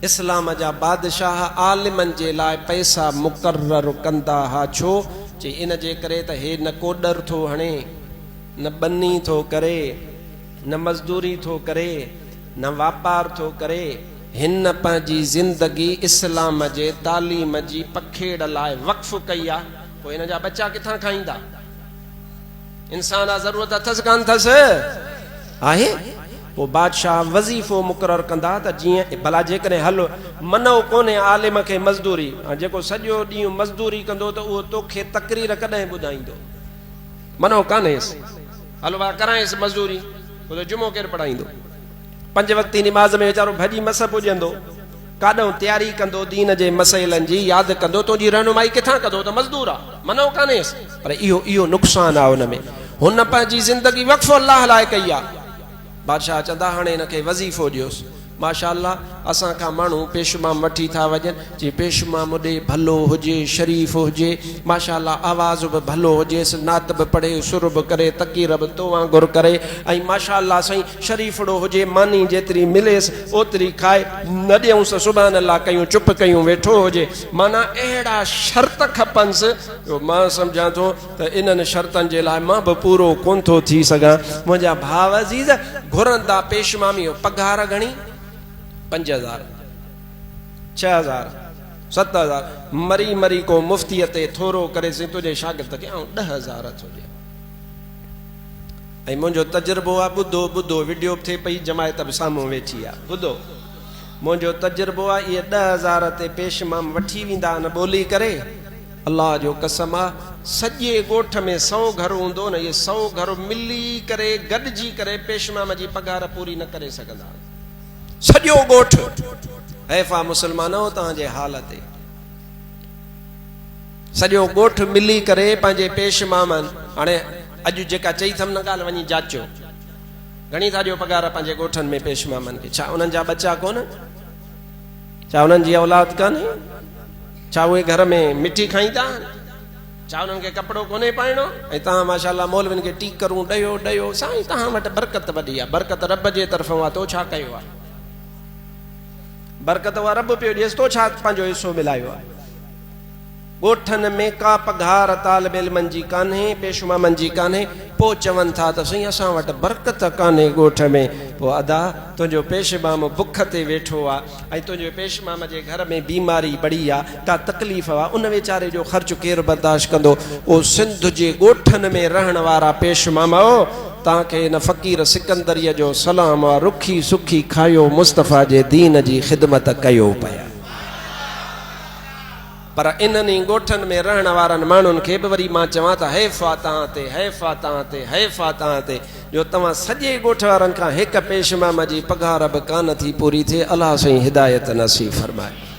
اسلام جا بادشاهه عالمن جي لاء پئسا مقرر ڪندا ها ڇو؟ چي ان جي ڪري ته هي نه ڪوڏر ٿو هڻي، نه ٻني ٿو ڪري، نه مزدوري ٿو ڪري، نه واپار ٿو ڪري، هن پنهنجي زندگي اسلام جي تعليم جي پکيڙ لاء وقف ڪئي آ، پوء هن جا ٻچا ڪٿان کائيندا؟ انسان آ ضرورت اٿس ڪانه اٿس؟ آهي. پوء بادشاهه وظيفو مقرر ڪندا ته جيئن ڀلا جيڪڏهن هل منع ڪونهي عالم کي مزدوري، هاڻ جيڪو سڄو ڏينهن مزدوري ڪندو ته اهو توکي تقرير ڪڏهن ٻڌائيندو؟ منع ڪانهيس، هل ڀلا ڪرائينس مزدوري، پوء تو جمعو ڪير پڙهائيندو؟ پنج وقتي نماز ۾ ويچارو ڀڄي مس پڄندو، ڪاڏهون تياري ڪندو دين جي مسئلن جي، ياد ڪندو، تنهنجي رهنمائي ڪٿان ڪندو؟ ته مزدور آ، منع ڪانهيس، پر اهو اهو نقصان آ ان ۾، هن پنهنجي زندگي وقف الله لاء ڪئي آ. بادشاهه چوندا هاڻي هن کي وظيفو ڏيوس. ماشاء الله اسان کان ماڻهو پيشمام وٺي ٿا وڃن، چي پيشمام ڏي ڀلو هجي، شريف هجي، ماشاء الله آواز به ڀلو هجيس، نعت به پڙهي، سر به ڪري، تقرير به تو وانگر ڪري ۽ ماشاء الله سائين شريفڙو هجي، ماني جيتري مليس اوتري کائي، نه ڏيونس سبحان الله ڪيون چپ ڪيون ويٺو هجي، معنيٰ اهڙا شرط کپنس جو مان سمجهان ٿو ته انهن شرطن جي لاء مان به پورو ڪونه ٿو ٿي سگهان. منهنجا ڀاء عزيز، گهرن ٿا پيشماميء پگهار گهڻي؟ 5000، 6000، 7000، مري مري ڪو مفتيء تي ٿورو ڪري سائين تنهنجي شاگرد کي آئون 10,000 ٿو ڏيان. ۽ منهنجو تجربو آ، ٻڌو ٻڌو وڊيو به ٿئي پئي، جماعت به سامهون ويٺي آ، ٻڌو منهنجو تجربو آ، اهي 10,000 تي پيشمام وٺي ويندا آهن ٻولي ڪري، الله جو قسم آ سڄي ڳوٺ ۾ سئو گهر هوندو نه اهي سئو گهر ملي ڪري گڏجي ڪري پيشمام جي پگهار پوري نه ڪري سگهندا. سڄو ڳوٺ حيف آ مسلمانؤ توهان جي حال تي. سڄو ڳوٺ ملي ڪري پنهنجي پيشمامن هاڻي اڄ جيڪا چئي ٿم نه ڳالهه وڃي جاچيو گهڻي ٿا ڏيو پگهار پنهنجي ڳوٺن ۾ پيشمامن کي ڇا انهن جا ٻچا ڪونهن؟ ڇا انهن جي اولاد ڪانهي؟ ڇا اهي گهر ۾ مٺي کائيندا آهن؟ ڇا انهن کي ڪپڙو ڪونهي پائڻو؟ ۽ توهان ماشاء الله مولوين کي ٽيڪرون ڏيو ڏيو سائين توهان وٽ برڪت وڏي آهي برڪت رب جي طرفون آهي تو ڇا ڪيو آهي برڪت اها رب پيو ڏيس تو ڇا پنهنجو حصو ملايو آهي ڳوٺن ۾ ڪا پگهار طالب علمن جي ڪانهي، پيشمامن جي ڪانهي، پوء چون ٿا ته سائين اسان وٽ برڪت ڪانهي ڳوٺ ۾، پوء ادا تنهنجو پيشمام بک تي ويٺو آ ۽ تنهنجي پيشمام جي گهر ۾ بيماري بڙي آ، ڪا تڪليف آ، ان ويچاري جو خرچ ڪير برداشت ڪندو؟ او سنڌ جي ڳوٺن ۾ رهڻ وارا پيشمامؤ! توهان کي هن فقير سڪندريء جو سلام آ، رکي سکي کايو مصطفيٰ جي دين جي خدمت ڪيو پيا. پر انهن ئي ڳوٺن ۾ رهڻ وارن ماڻهن کي به وري مان چوان ته حيف آ توهان تي، حيف آ توهان تي، حيف آ توهان تي، جو توهان سڄي ڳوٺ وارن کان هڪ پيشمام جي پگهار به ڪانه ٿي پوري ٿئي، الله سائين هدايت نصيب فرمائي.